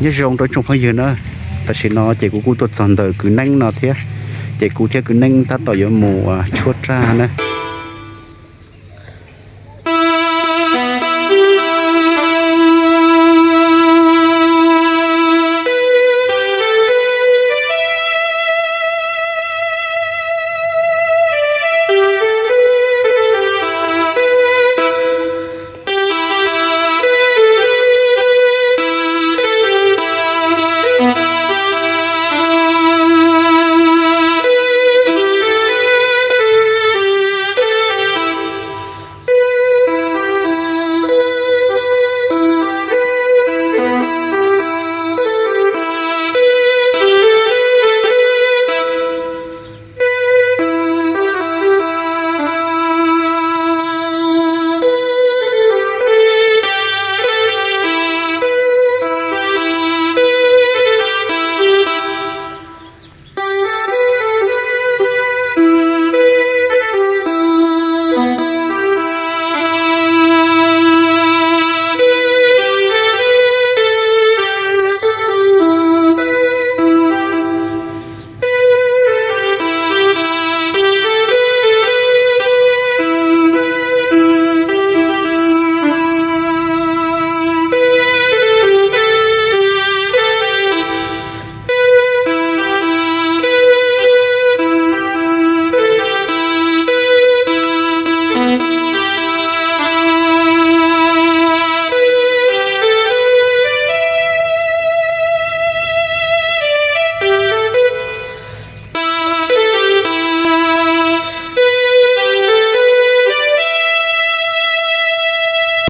Nyob zoo rau tsoom phooj ywg na, tam sim no ces kuv kuj tuaj txog ntawm kwv Neeb no thiab, ces kuv thiab kwv Neeb tab tom yuav mus tshuab raj na.